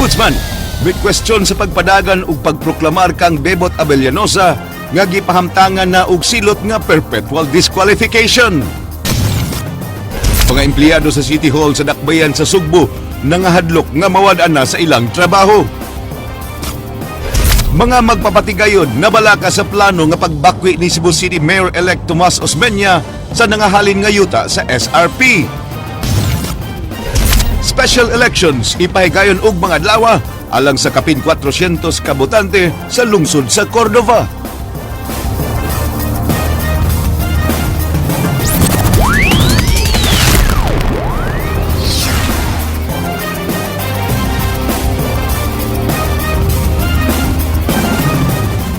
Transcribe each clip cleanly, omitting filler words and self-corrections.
Ombudsman may question sa pagpadagan ug pagproklamar kang Bebot Abellanosa nga gipahamtangan na og silot nga perpetual disqualification. Mga empleyado sa City Hall sa Dakbayan sa Sugbo nangahadlok nga mawad-an na sa ilang trabaho. Mga magpapatigayon nabalaka sa plano nga pagbakwi ni Cebu City Mayor-elect Tomas Osmeña sa nangahalin nga yuta sa SRP. Special elections ipahigayon og mga adlaw alang sa kapin 400 ka botante sa lungsod sa Cordova.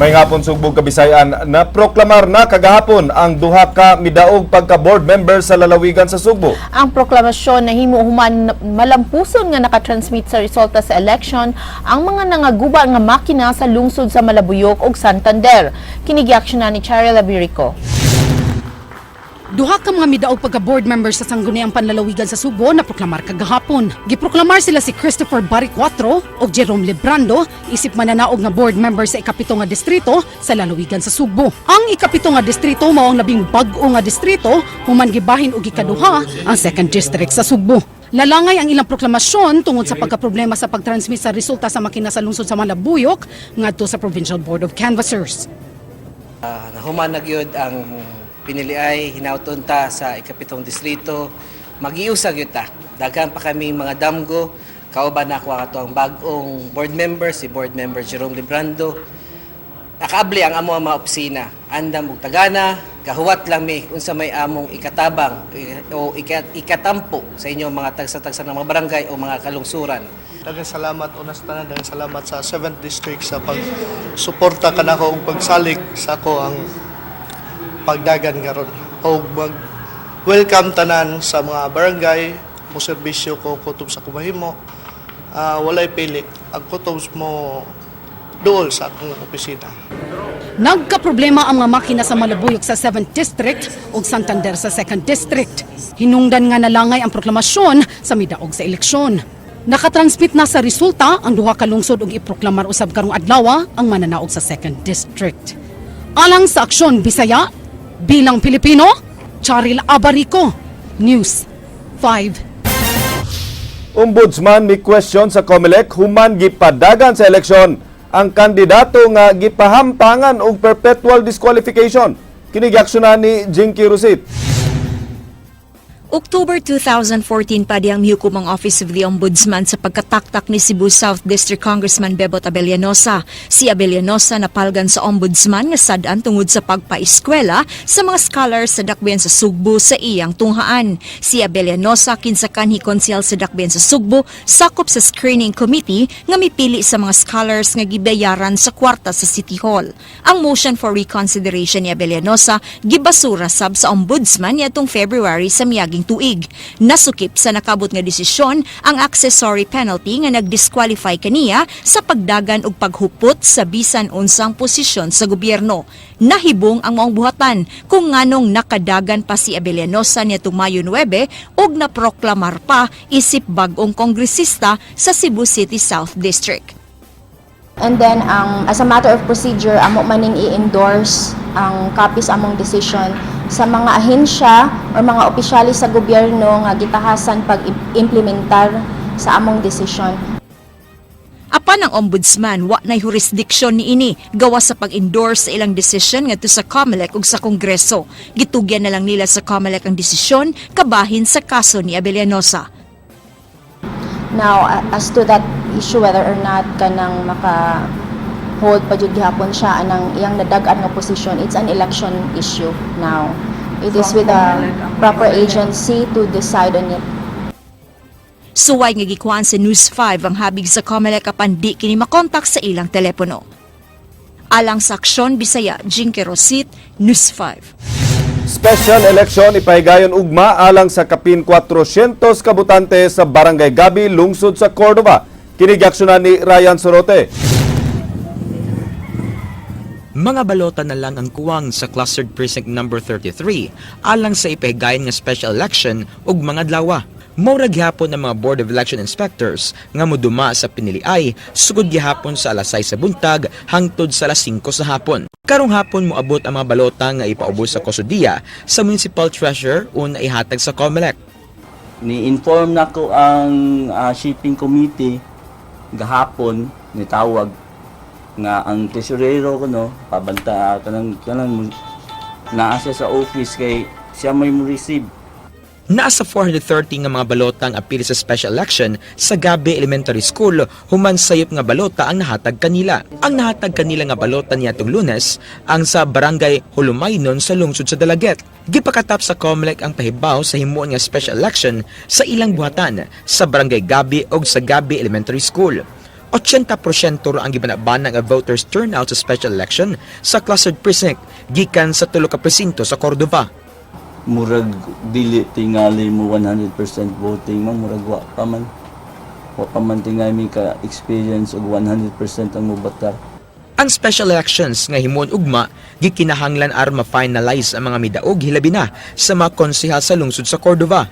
May hapon, Sugbo, Kabisayan, na proklamar na kagahapon ang duha ka midaog pagka board member sa lalawigan sa Sugbo. Ang proklamasyon nahimo human malampuson nga nakatransmit sa resulta sa election ang mga nangaguba nga makina sa lungsod sa Malabuyok ug Santander. Kini giaksyonan ni Cheryl Abirico. Duha ka mga midaog pagka board members sa Sangguniang Panlalawigan sa Sugbo na proklamar kagahapon. Giproklamar sila si Christopher Baricuatro ug Jerome Librando isip mananaog nga board member sa ikapito nga distrito sa lalawigan sa Sugbo. Ang ikapito nga distrito mao ang labing bag-o nga distrito human gibahin og ikaduha ang second district sa Sugbo. Lalangay ang ilang proklamasyon tungod sa pagkaproblema sa pagtransmit sa resulta sa makina sa lungsod sa Malabuyok ngadto sa Provincial Board of Canvassers. Nahuman na gyud ang piniliay, hinauton ta sa ikapitong distrito. Magiusa gyud ta. Daghan pa kami mga damgo. Kauban na ako ato ang bag-ong board member, si board member Jerome Librando. Nakaabli ang amo ang mga opisina. Andam og tagana, kahuwat lang mi unsa may among ikatabang o ikatampo sa inyong mga tagsa-tagsa ng mga barangay o mga kalungsuran. Daghang salamat, una sa tanan, daghang salamat sa 7th District sa pagsuporta kanako ug pagsalig sa ako ang pagdagan karon. Og mag welcome tanan sa mga barangay mo serbisyo ko kutob sa kumahimo. Walay pili ang kutob mo duol sa akong opisina. Nagkaproblema ang mga makina sa Malabuyok sa 7th District ug Santander sa 2nd District. Hinungdan nga nalangay ang proklamasyon sa midaog sa eleksyon. Nakatransmit na sa resulta ang duha ka lungsod ug iproklamar usab karong adlaw ang mananaog sa 2nd District. Alang sa Aksyon Bisaya, bilang Pilipino, Charil Abarico, News 5. Ombudsman may question sa COMELEC human gipadagan sa eleksyon ang kandidato nga gipahamtangan og perpetual disqualification. Kini giaksyonan ni Jinky Rosit. October 2014 pa diyang mihukom ang Office of the Ombudsman sa pagkataktak ni Cebu South District Congressman Bebot Abellanosa. Si Abellanosa napalgan sa Ombudsman nga sad-an tungod sa pagpaeskwela sa mga scholars sa dakbayan sa Sugbo sa iyang tunghaan. Si Abellanosa, kinsa kanhi konsehal sa dakbayan sa Sugbo, sakop sa screening committee nga mipili sa mga scholars nga gibayaran sa kwarta sa City Hall. Ang motion for reconsideration ni Abellanosa gibasura sab sa Ombudsman niadtong February sa miaging tuig. Nasukip sa nakabot nga desisyon ang accessory penalty nga nagdisqualify kaniya sa pagdagan og paghupot sa bisan unsang posisyon sa gobyerno. Nahibong ang maong buhatan kung nganong nakadagan pa si Abellanosa niadtong Mayo 9 ug naproklamar pa isip bag-ong kongresista sa Cebu City South District. And then, as a matter of procedure, amo maning i-endorse ang copies among decision sa mga ahensya or mga opisyalis sa gobyerno nga gitahasan pag-implementar sa among decision. Apan ang Ombudsman wa nay jurisdiction niini gawas sa pag-endorse sa ilang decision ngadto sa COMELEC ug sa Kongreso. Gitugyan na lang nila sa COMELEC ang desisyon kabahin sa kaso ni Abellanosa. Now, as to that issue whether or not kanang maka hold pa jud gihapon siya anang iyang nadag-an nga position, it's an election issue now. It is with the proper agency to decide on it. Suway nga gikuan sa News 5 ang habig sa COMELEC apan di kini makontak sa ilang telepono. Alang sa Aksyon Bisaya, Jinky Rosit, News 5. Special election ipahigayon ugma alang sa kapin 400 ka botante sa Barangay Gabi, lungsod sa Cordova. Kini giaksyonan ni Ryan Sorote. Mga balota na lang ang kuwang sa Clustered Precinct Number 33 alang sa ipahigayon nga special election ug mga adlaw. Mao ra gihapon ang mga Board of Election Inspectors nga moduma sa piniliay sugod gihapon sa alas 6 sa buntag hangtod sa alas 5 sa hapon. Karong hapon moabot ang mga balota nga ipaubos sa kustodiya sa Municipal Treasurer o ihatag sa COMELEC. Ni-inform nako ang shipping committee gahapon, nitawag nga ang tesorero ko, no, pabanta kanang kanang naa siya sa office kay siya may mo receive. Naa sa 430 nga mga balota ang apil sa special election sa Gabi Elementary School human sayop nga balota ang nahatag kanila. Ang nahatag kanila nga balota niadtong Lunes ang sa Barangay Hulumaynon sa lungsod sa Dalaguete. Gipakatap sa COMELEC ang pahibaw sa himuon nga special election sa ilang buhatan sa Barangay Gabi ug sa Gabi Elementary School. 80% ra ang gibanabana nga voters turnout sa special election sa clustered precinct gikan sa tulo ka presinto sa Cordova. Murag dili tingali mo 100% voting man, murag wa pa man tingali mi ka experience og 100% ang mobotar. Ang special elections nga himuon ugma gikinahanglan aron ma-finalize ang mga midaog, hilabi na sa mga konsehal sa lungsod sa Cordova.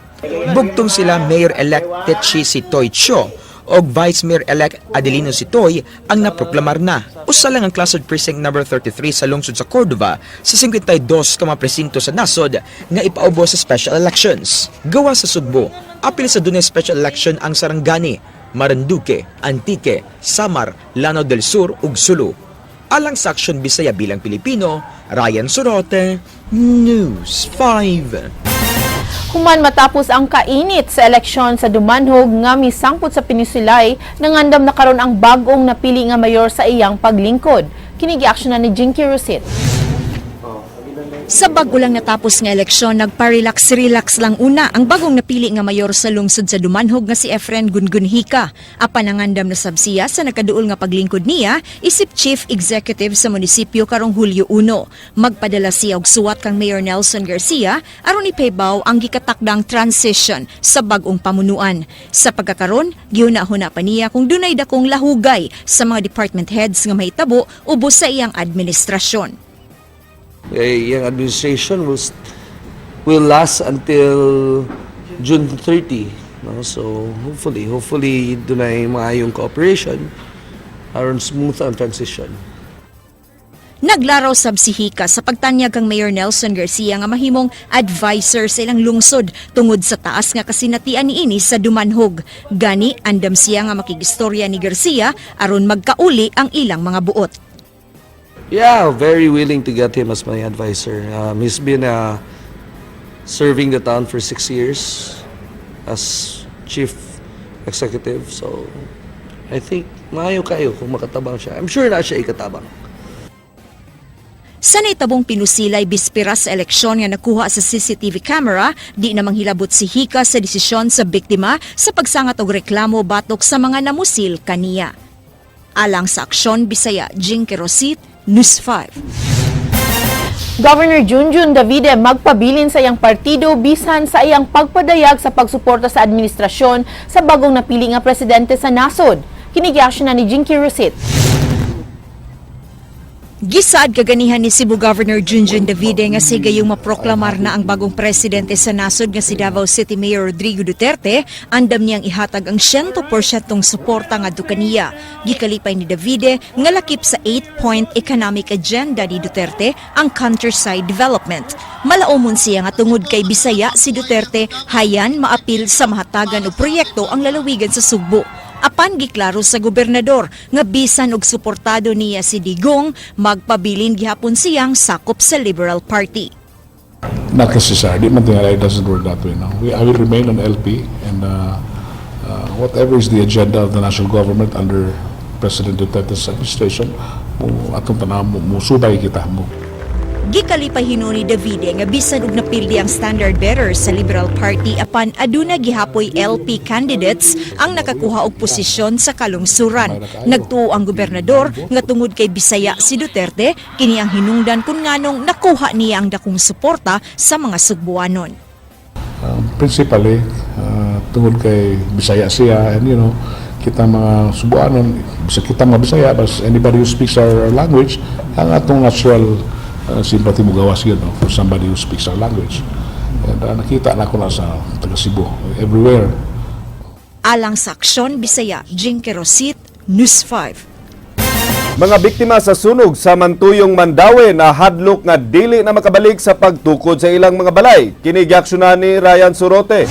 Bugtong sila Mayor-elect Tetchi Sitoy Cho og Vice Mayor-elect Adelino Sitoy ang naproklamar na. Usa lang ang clustered precinct number 33 sa lungsod sa Cordova sa 52 ka mga presinto sa nasod nga ipaubos sa special elections. Gawa sa Sugbo, apil sa dunay special election ang Sarangani, Marinduque, Antique, Samar, Lanao del Sur ug Sulu. Alang sa Aksyon Bisaya bilang Pilipino, Ryan Sorote, News 5. Human matapos ang kainit sa eleksyon sa Dumanhog nga misangpot sa Pinusilay, nangandam na karon ang bag-ong napili nga mayor sa iyang paglingkod. Kini giaksyonan ni Jinky Rosit. Sa bag-o lang natapos nga eleksyon, nagpa-relax-relax lang una ang bagong napili nga mayor sa lungsod sa Dumanhog nga si Efren Gungunhika. Apan nangandam na sab siya sa nakaduol nga paglingkod niya isip chief executive sa munisipyo karong Hulyo 1. Magpadala siya og suwat kang Mayor Nelson Garcia aron ipahibaw ang gikatakdang transition sa bag-ong pamunuan. Sa pagkakaron, gihuna-huna pa niya kung dunay dakong lahugay sa mga department heads nga mahitabo ubos sa iyang administrasyon. Eh, yung administration will last until June 30. No? So hopefully dunay maayong cooperation aron smooth ang transition. Naglaraw sab si Hika sa pagtanyag kang Mayor Nelson Garcia nga mahimong advisor sa ilang lungsod tungod sa taas nga kasinatian niini sa Dumanhog. Gani andam siya nga makigistorya ni Garcia aron magkauli ang ilang mga buot. Yeah, very willing to get him as my advisor. He's been serving the town for 6 years as chief executive. So I think maayo kayo kung makatabang siya. I'm sure na siya ikatabang. Sa naitabong pinusilay bispira sa eleksyon nga nakuha sa CCTV camera, di namang hilabot si Hika sa desisyon sa biktima sa pagsangat og reklamo batok sa mga namusil kaniya. Alang sa Aksyon Bisaya, Jinky Rosit, News 5. Governor Junjun Davide magpabilin sa iyang partido bisan sa iyang pagpadayag sa pagsuporta sa administrasyon sa bagong napili nga presidente sa nasod. Kini na ni Jinky Rosit. Gisaad kaganihan ni Cebu Governor Junjun Davide nga sigayong maproklamar na ang bagong presidente sa nasod nga si Davao City Mayor Rodrigo Duterte, andam niyang ihatag ang 100% suporta ngadto kaniya. Gikalipay ni Davide nga lakip sa 8-point economic agenda ni Duterte ang countryside development. Malaumon siya nga tungod kay Bisaya si Duterte, hayan maapil sa mahatagan og proyekto ang lalawigan sa Sugbo. Apan giklaro sa gobernador nga bisan og suportado niya si Digong, magpabilin gihapon siyang sakop sa Liberal Party. Not necessarily. Man tingali, it doesn't work that way now. I will remain on LP and whatever is the agenda of the national government under President Duterte's administration, mo atong tanaw mo, musubay kita mo. Gikalipay hinuon ni Davide nga bisan og napildi ang standard bearer sa Liberal Party, apan aduna gihapoy LP candidates ang nakakuha og posisyon sa kalungsuran. Nagtuo ang gobernador nga tungod kay Bisaya si Duterte, kini ang hinungdan kung nganong nakuha niya ang dakong suporta sa mga Sugbuanon. Principally, tungod kay Bisaya siya and kita mga Subuanon, bisa kita mga Bisaya, but anybody who speaks our language, ang atong natural sympathy mo gawas yun, no, for somebody who speaks our language. And nakita na ako na sa taga Cebu, everywhere. Alang sa Aksyon Bisaya, Jinky Rosit, News 5. Mga biktima sa sunog sa Mantuyong, Mandaue na hadlok nga dili na makabalik sa pagtukod sa ilang mga balay. Kini giaksyonan ni Ryan Surote.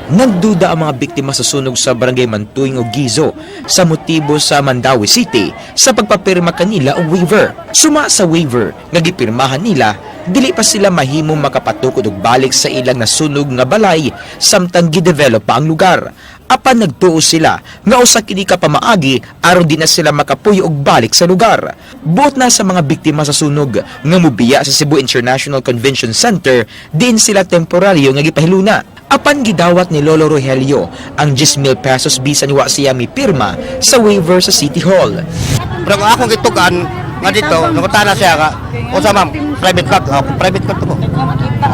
Nagduda ang mga biktima sa sunog sa barangay Mantuyong o Gizo sa motibo sa Mandaue City sa pagpapirma kanila og waiver. Suma sa waiver nga gipirmahan nila, dili pa sila mahimong makapatukod og balik sa ilang nasunog nga balay samtang gidevelop pa ang lugar. Apan nagtuo sila nga usa kini ka pamaagi aron di na sila makapuyo og balik sa lugar. Buot na sa mga biktima sa sunog nga mubiya sa Cebu International Convention Center diin sila temporaryo nga gipahiluna. Apan gidawat ni Lolo Rogelio ang 10,000 pesos bisan wa siya mipirma sa waiver sa City Hall. Pero kung akong gitukan nga dito, nangutana siya ka, unsa ma'am, private lot, oh, private lot ko.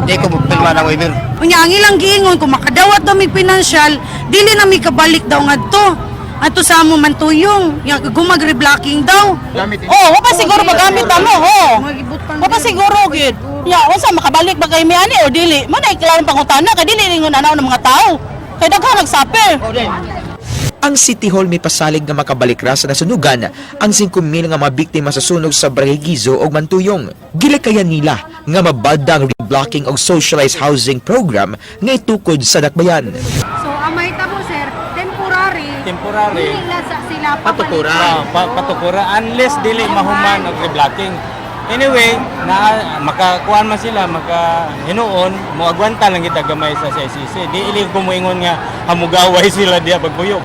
Di ko pirma ng waiver. Unya ang ilang giingon kung makadawat daw mi financial, dili na mi kabalik daw ngadto. Ato sa amo Mantuyong, ya gumag-reblocking daw. Oh, wa pa siguro magamit mo, oh. Wa pa siguro gid. Ya, unsa makabalik ba kay mi ani o dili? Mo na iklarong pangutana kay dili ningon anaw ng mga tao. Kay daghan nagsapil. Ang City Hall may pasalig nga makabalik ra sa nasunugan ang 5,000 nga mga biktima sa sunog sa Barangay Gizo og Mantuyong. Gilikayan nila nga mabalda ang reblocking og socialized housing program nga itukod sa dakbayan. So ang mahitabo sir, temporary. Temporary. Dili na sa sila Patukura. Patukura unless dili mahuman og reblocking. Anyway, na makakuan man sila, maka hinuon, moagwanta lang kita gamay sa CCC. Di ili ko moingon nga hamugaway sila diya pagpuyo.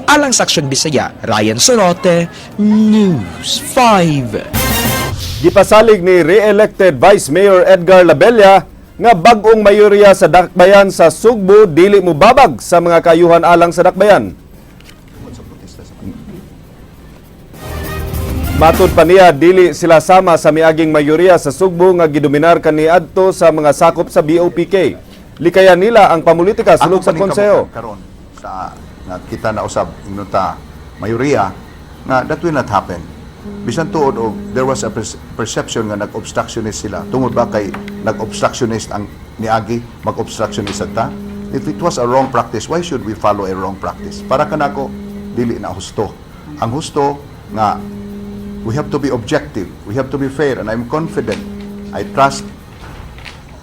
Alang sa Aksyon Bisaya, Ryan Sorote, News 5. Gipasalig ni re-elected Vice Mayor Edgar Labella nga bag-ong mayorya sa Dakbayan sa Sugbo dili mobabag sa mga kayuhan alang sa Dakbayan. Matud pa niya, dili sila sama sa miaging mayorya sa Sugbo nga gidominar kaniadto sa mga sakop sa BOPK. Likayan nila ang pamulitika sulod sa Ako pa ning konseho. kabutan karon sa nga kita na usab ingnon ta mayoriya nga that will not happen. Bisan tuod og there was a perception nga nag-obstructionist sila. Tungod ba kay nag-obstructionist ang niagi, mag-obstructionist ta? If it was a wrong practice, why should we follow a wrong practice? Para kanako dili na husto. Ang husto nga we have to be objective, we have to be fair, and I'm confident. I trust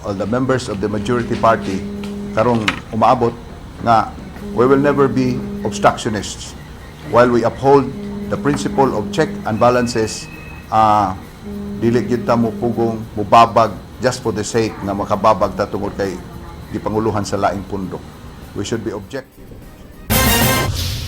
all the members of the majority party karong umaabot nga we will never be obstructionists while we uphold the principle of check and balances. Dili gyud ta mo pugong mubabag just for the sake nga makababag ta tungod kay gipanguluhan sa laing pundo. We should be objective.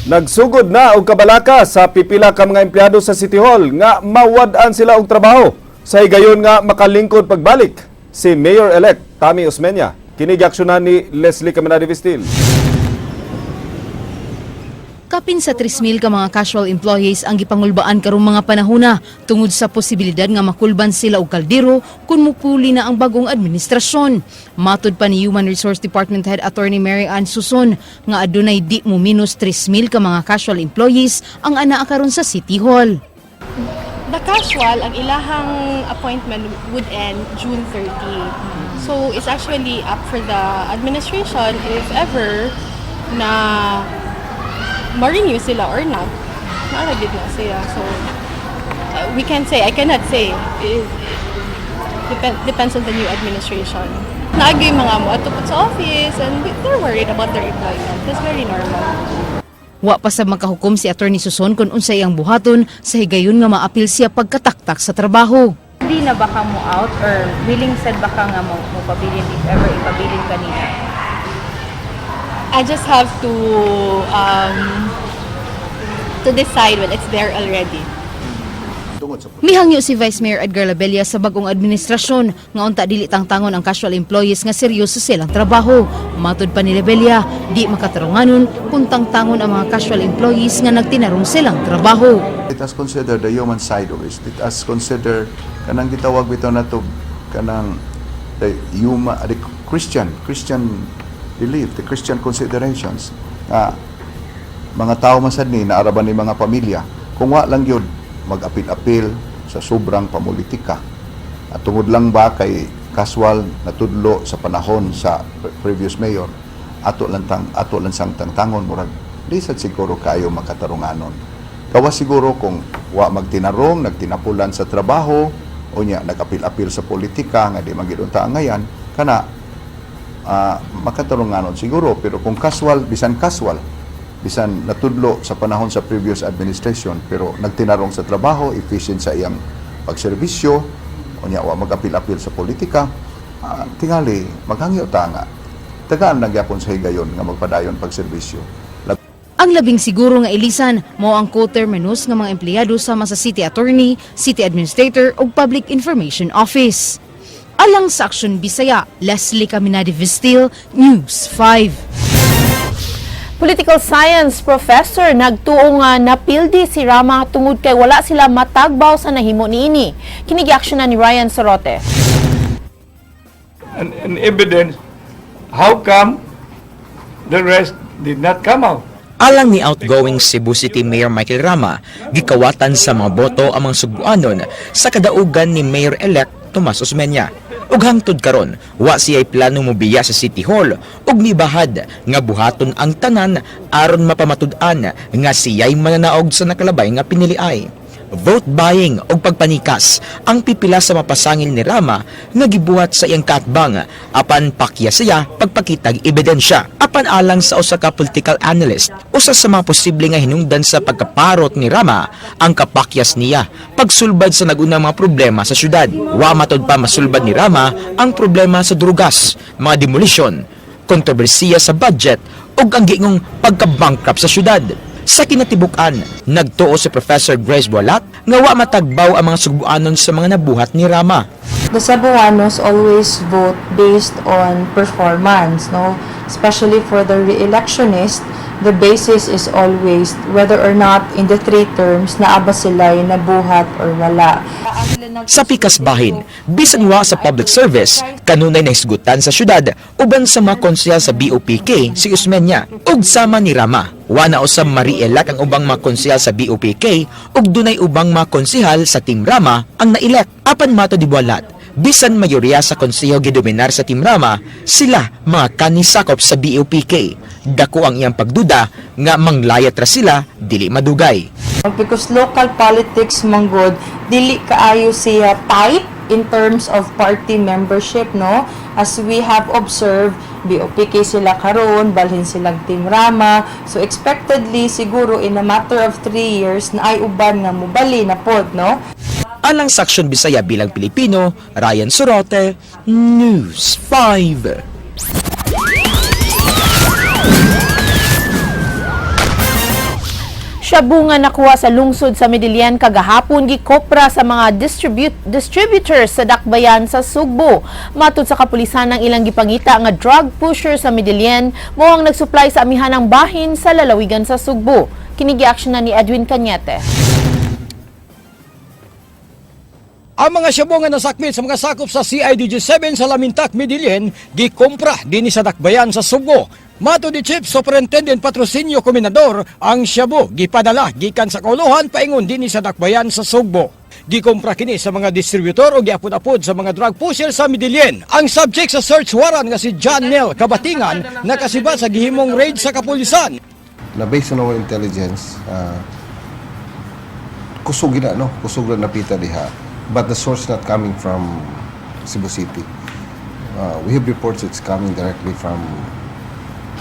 Nagsugod na og kabalaka sa pipila ka mga empleyado sa City Hall nga mawad-an sila og trabaho sa higayon nga makalingkod pagbalik si Mayor-elect Tommy Osmeña. Kini giaksyonan ni Leslie Caminade Vistil. Kapin sa 3,000 ka mga casual employees ang gipangulbaan karong mga panahona tungod sa posibilidad nga makulban sila og kaldero kung mupuli na ang bagong administrasyon. Matud pa ni Human Resource Department Head Attorney Mary Ann Suson nga adunay di mo minus 3,000 ka mga casual employees ang anaa karon sa City Hall. The casual, ang ilahang appointment would end June 30. So, it's actually up for the administration if ever na ma-renew sila or not. Naa ra gyud na siya. So, we can say, I cannot say. It depends on the new administration. Naa gyuy mga mo sa office and they're worried about their employment. That's very normal. Wa pa sa makahukom si Attorney Suson kung unsay ang buhaton sa higayon nga maapil siya pagkataktak sa trabaho. Hindi na ba ka mo out or willing sad ba ka nga mo pabilin if ever ipabilin kanila? I just have to decide when it's there already. Mihangyo si Vice Mayor Edgar Labella sa bagong administrasyon nga unta dili tangtangon ang casual employees nga seryoso silang trabaho. Matud pa ni Labella, di makatarunganon kung tangtangon ang mga casual employees nga nagtinarong silang trabaho. Let us consider the human side of it. Let us consider kanang gitawag bitaw nato kanang the human, the Christian belief, the Christian considerations nga mga tao man sad ni naaraban ni mga pamilya. Kung wa lang gyud mag-apil-apil sa sobrang pamulitika. At tungod lang ba kay casual natudlo sa panahon sa previous mayor, ato lang sang tangtangon, murag di sad siguro kayo makatarunganon. Gawas siguro kung wa magtinarong, nagtinapulan sa trabaho, o nya nagapil-apil sa politika nga di man gyud unta angayan kana, makatarunganon siguro. Pero kung casual, bisan casual, bisan natudlo sa panahon sa previous administration, pero nagtinarong sa trabaho, efficient sa iyang pagserbisyo, unya wa magapil-apil sa politika, tingali maghangyo ta nga tagaan lang gyapon sa higayon nga magpadayon pagserbisyo. Ang labing siguro nga ilisan mao ang co-terminus nga mga empleyado sama sa City Attorney, City Administrator ug Public Information Office. Alang sa Aksyon Bisaya, Leslie Caminade Vistil, News 5. Political science professor nagtuo nga napildi si Rama tungod kay wala sila matagbaw sa nahimo niini. Kini giaksyonan ni Ryan Sorote. And evidence, how come the rest did not come out? Alang ni outgoing Cebu City Mayor Michael Rama, gikawatan sa mga boto ang mga Sugbuanon sa kadaugan ni Mayor-elect Tomas Osmeña. Ug hangtod karon, wa siya'y plano mobiya sa City Hall ug mibahad nga buhaton ang tanan aron mapamatud-an nga siya'y mananaog sa nakalabay nga piniliay. Vote buying o pagpanikas ang pipila sa mapasangil ni Rama nga gibuhat sa iyang kaatbang, apan pakya siya pagpakitag ebidensya. Apan alang sa usa ka political analyst, usa sa mga posible nga hinungdan sa pagkaparot ni Rama ang kapakyas niya pagsulbad sa nagunang mga problema sa syudad. Wa matod pa masulbad ni Rama ang problema sa drugas, mga demolisyon, kontrobersiya sa budget ug ang giingong pagka-bankrupt sa syudad. Sa kinatibuk-an, nagtuo si Professor Grace Bualat nga wa matagbaw ang mga Sugbuanon sa mga nabuhat ni Rama. The Cebuanos always vote based on performance, no? Especially for the re-electionist, the basis is always whether or not in the three terms naa ba sila nabuhat or wala. Sa pikas bahin, bisan wa sa public service, kanunay nahisgutan sa syudad uban sa mga konsehal sa BOPK si Osmeña ug sama ni Rama. Wa na usab ma-re-elect ang ubang mga konsehal sa BOPK ug dunay ubang mga konsehal sa Team Rama ang na-elect. Apan matod ni Bualat, bisan mayorya sa konseho gidominar sa Team Rama, sila mga kanisakop sa BOPK. Dako ang iyang pagduda nga manglayat ra sila dili madugay. Because local politics manggod, dili kaayo siya tight in terms of party membership, no? As we have observed, BOPK sila karon, balhin silang Team Rama. So expectedly, siguro in a matter of 3 years na ay uban nga mubali na pod, no? Alang sa Aksyon Bisaya bilang Pilipino, Ryan Sorote, News 5. Shabu nga nakuha sa lungsod sa Medellin kagahapon gikopra sa mga distributors sa Dakbayan sa Sugbo. Matod sa kapulisan, ang ilang gipangita nga drug pusher sa Medellin mao ang nagsupply sa amihanang bahin sa lalawigan sa Sugbo. Kini giaksyonan ni Edwin Cañete. Ang mga shabu nga nasakmit sa mga sakop sa CIDG 7 sa Lamintak, Medellin, gikompra dinhi sa Dakbayan sa Sugbo. Matod ni Chief Superintendent Patrocinio Comendador, ang shabu gipadala gikan sa Kauluhan paingon dinhi sa Dakbayan sa Sugbo. Gikompra kini sa mga distributor o giapod-apod sa mga drug pusher sa Medellin. Ang subject sa search warrant nga si John Nel Kabatingan nakasibat sa gihimong raid sa kapulisan. Na based on our intelligence, kusog na, no? Kusog na napita diha. But the source not coming from Cebu City. We have reports it's coming directly from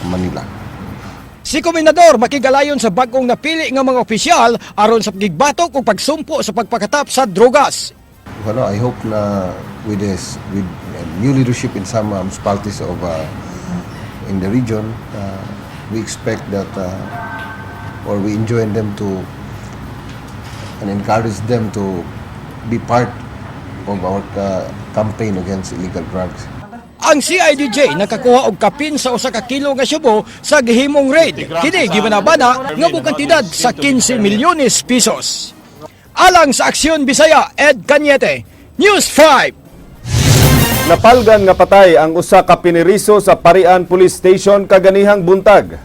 Manila. Si Komendador makigalayon sa bag-ong napili nga mga opisyal aron sa pagbatok ug pagsumpo sa pagpakatap sa drogas. Ano, I hope na with new leadership in some municipalities of in the region, we expect that or we enjoin them to and encourage them to be part of our campaign against illegal drugs. Ang CIDJ nakakuha og kapin sa 1 ka kilo nga shabu sa gihimong raid. Kini gibanabana nga kantidad sa 15 milyones pesos. Alang sa Aksyon Bisaya, Ed Cañete, News 5. Napalgan nga patay ang usa ka piniriso sa Parian Police Station kaganihang buntag.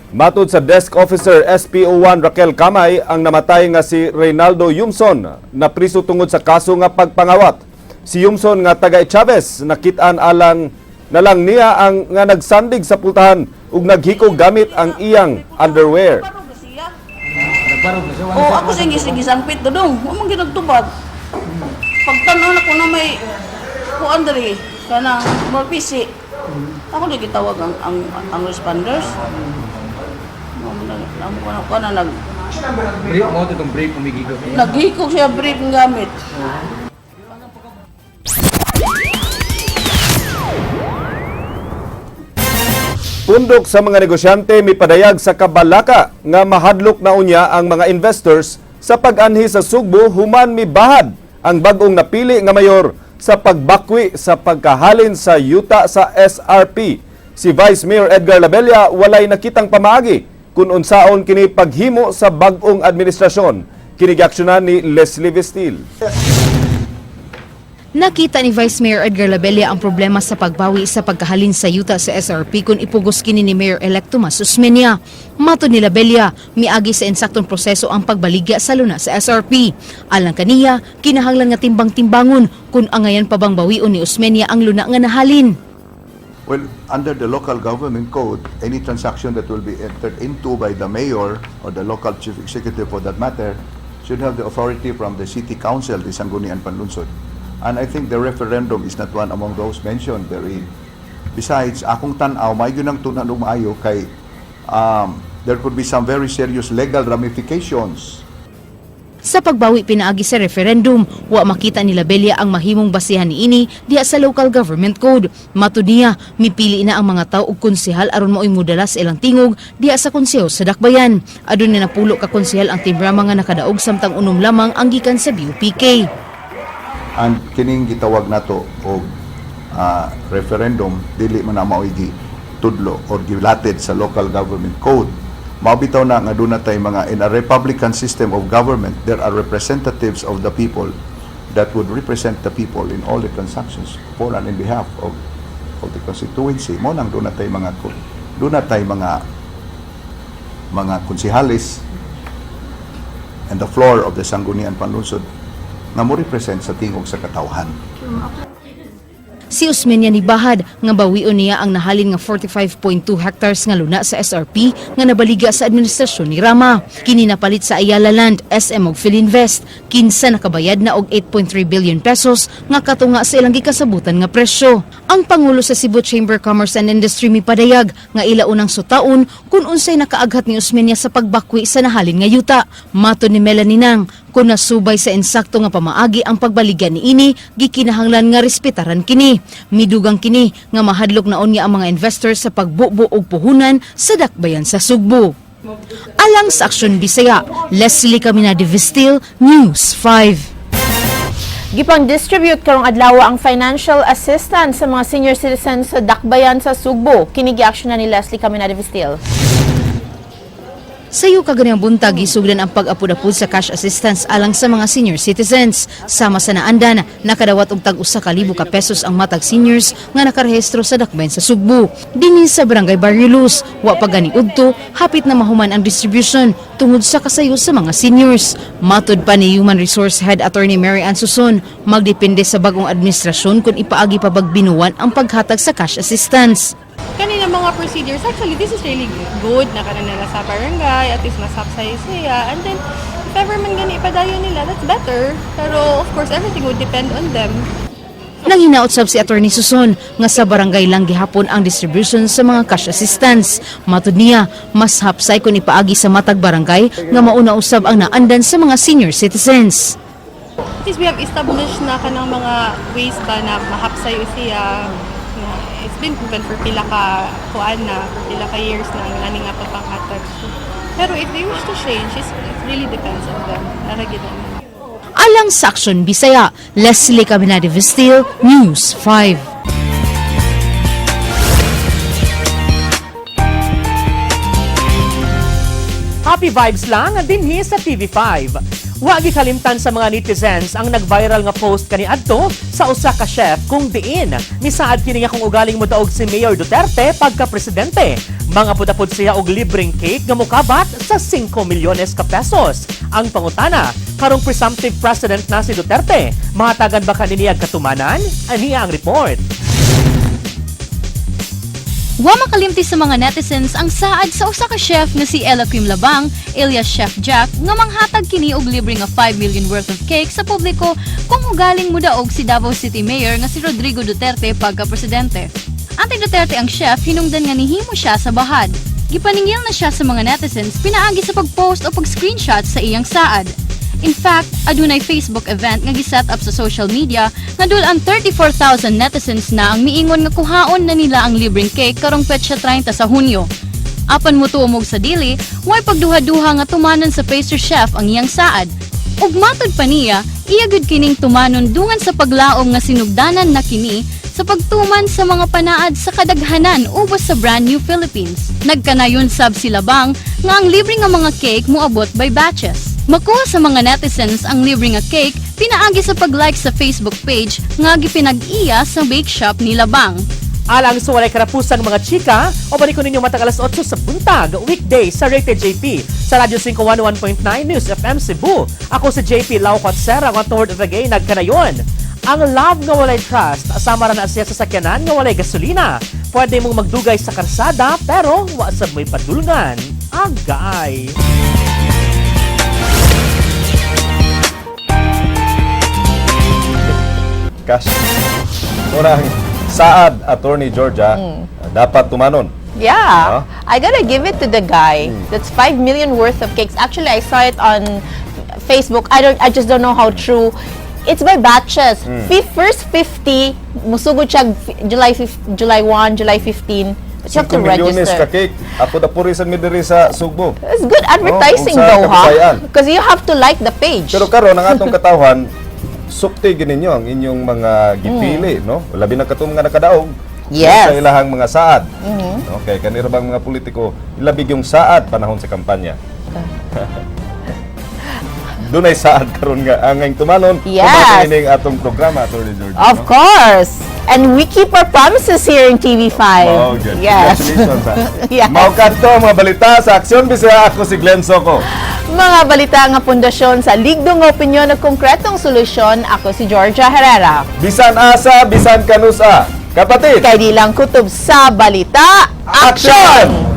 Matod sa desk officer SPO1 Raquel Kamay, ang namatay nga si Reynaldo Yumson na priso tungod sa kaso nga pagpangawat. Si Yumson nga taga Chavez nakit-an alang nalang niya ang nga nagsandig sa pultahan ug naghikog gamit ang iyang underwear. Oh, ako sing gisangpit dodong. Wa man ginagtubag. Pagtan-aw na ko na may kuan diri kanang morpisi. Ako di gitawag ang responders. Mo na amo ko na kuan na nag Brief mo itong brief umigigog. Naghikog siya brief ng gamit. Pundok sa mga negosyante mipadayag sa kabalaka nga mahadlok na unya ang mga investors sa pag-anhi sa Sugbo human mibahad ang bag-ong napili nga mayor sa pagbakwi sa pagkahalin sa yuta sa SRP. Si Vice Mayor Edgar Labella walay nakitang pamaagi kung unsaon kini paghimo sa bag-ong administrasyon. Kini giaksyonan ni Leslie Vestil. Nakita ni Vice Mayor Edgar Labella ang problema sa pagbawi sa pagkahalin sa yuta sa SRP kung ipugos kini ni Mayor-elect Tomas Osmeña. Matod ni Labella, miagi sa ensaktong proseso ang pagbaligya sa luna sa SRP. Alang kaniya, kinahanglan nga timbang-timbangon kung angayan pa bang bawion ni Osmeña ang luna nga nahalin. Well, under the local government code, any transaction that will be entered into by the mayor or the local chief executive for that matter should have the authority from the city council, the Sangguniang Panlungsod. And I think the referendum is not one among those mentioned therein. Besides, akong tan-aw, may yun ang tunan maayo kay there could be some very serious legal ramifications. Sa pagbawi pinaagi sa referendum, wa makita ni Labella ang mahimong basihan niini diha sa local government code. Matud niya, mipili na ang mga tao og konsehal aron maoy modala sa ilang tingog diha sa konseho sa Dakbayan. Adunay 10 ka konsehal ang Team Rama nga nakadaog samtang 6 lamang ang gikan sa BUPK. And kining gitawag nato og referendum dili man na maoy tudlo or gilatid sa local government code. Mao bitaw na nga duna tay mga, in a republican system of government, there are representatives of the people that would represent the people in all the transactions for and in behalf of the constituency. Mo nang duna tay mga konsehales and the floor of the Sangguniang Panlungsod nga mo represent sa tingog sa katawhan. Si Osmeña nibahad nga bawion niya ang nahalin nga 45.2 hectares nga luna sa SRP nga nabaligya sa administrasyon ni Rama. Kini napalit sa Ayala Land, SM ug Filinvest, kinsa nakabayad na og 8.3 billion pesos nga katunga sa ilang gikasabutan nga presyo. Ang Pangulo sa Cebu Chamber Commerce and Industry mipadayag nga ila unang sutaon kung unsay nakaaghat ni Osmeña sa pagbakwi sa nahalin nga yuta. Matod ni Melanie Nang, kung nasubay sa insakto nga pamaagi ang pagbaligya niini, gikinahanglan nga respetaran kini. Midugang kini nga mahadlok na unya ang mga investors sa pagbubo og puhunan sa dakbayan sa Sugbo. Alang sa Aksyon Bisaya, Leslie Caminade Vestil, News 5. Gipang-distribute karong adlaw ang financial assistance sa mga senior citizens sa Dakbayan sa Sugbo. Kini giaksyonan ni Leslie Caminade Vestil. Sayo kaganiyang buntag, gisugdan ang pag-apud-apud sa cash assistance alang sa mga senior citizens. Sama sa naandan, nakadawat og tag 1,000 ka pesos ang matag seniors nga nakarehistro sa dakbayan sa Sugbo. Dinhi sa Barangay Barrio Luz, wa pa gani udto, hapit na mahuman ang distribution tungod sa kasayo sa mga seniors. Matod pa ni Human Resource Head Attorney Mary Ann Suson, magdepende sa bagong administrasyon kung ipaagi pa bag binuwan ang paghatag sa cash assistance. Kanina mga procedures, actually, this is really good na kanina sa barangay, at least masapsay siya. And then, if ever man gani ipadayon nila, that's better. Pero, of course, everything would depend on them. Nanghinaot sab si Attorney Suson nga sa barangay lang gihapon ang distribution sa mga cash assistance. Matod niya, mas hapsay kung ipaagi sa matag barangay nga mauna usab ang naandan sa mga senior citizens. At least we have established na kanang mga ways ba na mahapsay siya. Na it's been proven for pila ka kuan na, for pila ka years na ang ani nga pagpanghatag. So, pero if they wish to change, it really depends on them. Ara gyud na. Alang sa Aksyon Bisaya, Leslie Caminade Vestil, News 5. Happy vibes lang dinhi sa TV5. Wa gikalimtan sa mga netizens ang nag-viral nga post kaniadto sa usa ka chef kung diin misaad kini nga kung ugaling modaog si Mayor Duterte pagka presidente. Mga pudapod siya og libreng cake nga mokabat sa 5 milyones ka pesos. Ang pangutana, karong presumptive president na si Duterte, mahatagan ba kani niya katumanan? Aniya ang report. Wa makalimti sa mga netizens ang saad sa usa ka chef nga si Ella Quim Labang, alias Chef Jack, nga manghatag kini og libre nga 5 million worth of cake sa publiko kung ugaling mudaog si Davao City Mayor nga si Rodrigo Duterte pagka-presidente. Anti-Duterte ang chef, hinungdan nga nihimo siya sa bahad. Gipaningil na siya sa mga netizens pinaagi sa pag-post o pag-screenshot sa iyang saad. In fact, adunay Facebook event nga giset up sa social media nga dul-an 34,000 netizens na ang miingon nga kuhaon na nila ang libreng cake karong petsa 30 sa Hunyo. Apan motuo mo sa dili, way pagduha-duha nga tumanon sa pastry chef ang iyang saad. Ug matod pa niya, iya gud kining tumanon dungan sa paglaom nga sinugdanan na kini sa pagtuman sa mga panaad sa kadaghanan ubos sa brand new Philippines. Nagkanayon sab sila bang nga ang libre nga mga cake moabot by batches. Makuha sa mga netizens ang libre nga cake pinaagi sa pag-like sa Facebook page nga gipinag-iya sa bake shop ni Labang. Alang sa walay karapusang mga chika, o balik ko ninyo matag alas 8 sa buntag, weekday sa Rated JP, sa Radyo 5 101.9 News FM Cebu. Ako si JP Lau Sera, ang toward of the gay, nagkanayon. Ang love nga walay trust, sama ra na siya sa sakyanan nga walay gasolina. Pwede mong magdugay sa karsada, pero wa sab mo'y padulngan. Agay! Cash. Unang saad, Attorney Georgia, dapat tumanon. Yeah. Huh? I gotta give it to the guy. That's 5 million worth of cakes. Actually, I saw it on Facebook. I don't I just don't know how true. It's by batches. First 50, musugod siya July 1, July 15. But you have to 5 milyones register. ka cake. Apo da puri sa midiri sa Sugbo. It's good advertising No, though, sa ha? Kabisayan. Because you have to like the page. Pero karon ang atong katawhan, sukti gininyo ang inyong mga gipili, no? Labi na katong mga nakadaog. Sa ilahang mga saad. Okay, kanira bang mga politiko, ilabi yung saad panahon sa kampanya. Dunay saad karon nga angay tumanon. Tumanon ining atong programa, Attorney George. Of no? course. And we keep our promises here in TV5. Oh, good. Yes. Congratulations, ha. Yes. Mao kadto mga balita sa Aksyon Bisaya. Ako si Glenn Soco. Mga balita nga pundasyon sa ligdong opinyon at konkretong solusyon. Ako si Georgia Herrera. Bisan asa, bisan kanusa. Kapatid! Kay di lang kutob sa balita. Aksyon!